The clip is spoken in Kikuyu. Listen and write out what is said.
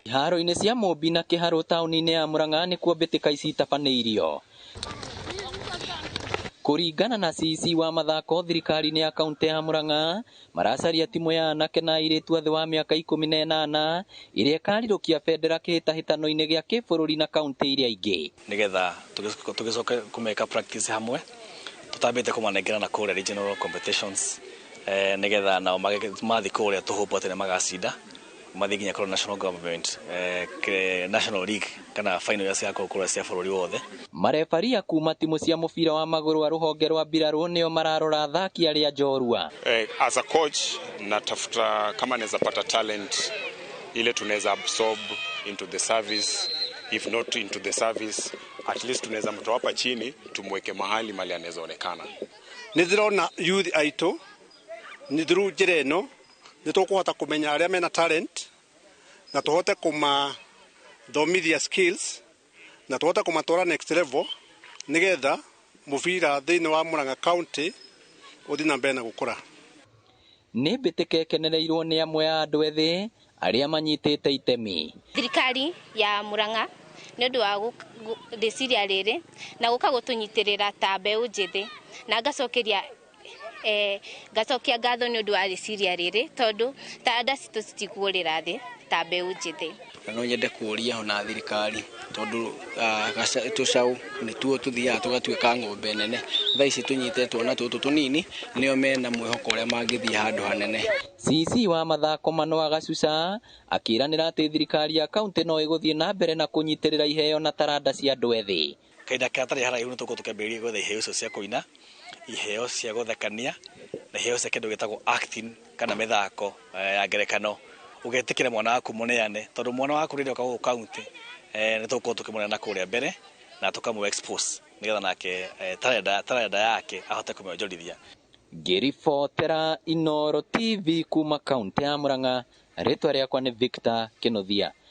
Iharo-inĩ cia Mũmbi na Kĩharũ taũni-inĩ ya Murang'a nĩkuo mbĩtĩka ici itabanĩirio. Kũringana na CEC wa mathako thirikari-inĩ ya kaunti ya Murang'a, maracaria timu ya anake na airĩtu a thĩ wa mĩaka 18 ĩrĩa ĩkarirũkia bendera kĩhĩtahĩtano-inĩ gĩa kĩbũrũri na kaunti iria ingĩ. Nigetha tugicoke kumeka practice hamwe tutambite kumanengera na kuria regional competitions, nigetha nao mathi kuria tuhope ati nĩ magacinda, mathi nginya kũrĩa national government, national league kana final iria cigakorwo kũrĩa cia bũrũri wothe. Marebaria kuma timu cia mũbira wa magũrũ a rũhonge rwa mbirarũ nĩo mararora athaki arĩa njorua. As a coach natafuta kama naweza pata talent ile tunaweza absorb into the service. If not into the service, at least tunaweza mtoa hapa chini tumweke mahali mali anaweza onekana. Nä ndĩrona youth aitũ nĩ through njĩra ĩno nĩ tũkũhota kũmenya arĩa mena talent na tũhote kũmathomithia skills na tũhote kũmatwara next level nĩgetha mũbira thĩinĩ wa Murang'a County ũthiĩ na mbere na gũkũra. Nĩ mbĩtĩka ĩkenereirwo nĩ amwe a andũ ethĩ arĩa manyitĩte itemi. Thirikari ya Murang'a nĩ ũndũ wa rĩciria rĩrĩ na gũka gũtũnyitĩrĩra ta mbeũ njĩthĩ, na ngacokeria ngacokia ngatho nĩ ũndũ wa rĩciria rĩrĩ, tondũ taranda citũ citikũrĩra thĩ ta mbeũ njĩthĩ. Na no nyende kũria ona thirikari, tondũ tũcaũ nĩtuo tũthiaga tũgatuĩka ng'ombe nene. Thaa ici tũnyite twana tũtũ tũnini nĩo mena mwĩhoko ũrĩa mangĩthiĩ handũ hanene. CEC wa mathako Manoa Gacuca akĩranĩra atĩ thirikari ya kaunti no ĩgũthiĩ na mbere na kũnyitĩrĩra iheo na taranda cia andũ ethĩ. Kahinda gatarĩ haraihu nĩ tũgũkorwo tũkĩambĩrĩria gwetha iheo icio cia kũina, iheo cia gũthekania na iheo cia kĩndũ gĩtagwo acting kana mĩthako ya ngerekano. Ũgetĩkĩra mwana waku mũneane, tondũ mwana waku rĩrĩa oka gũkũ kaunti, nĩ tũgũkorwo tũkĩmũneana kũrĩa mbere na tũkamũ expose nĩgetha nake taranda yake ahote kũmĩonjorithia. Ngĩribotera Inooro TV kuma kaunti ya Murang'a, rĩtwa rĩakwa nĩ Victor Kĩnuthia.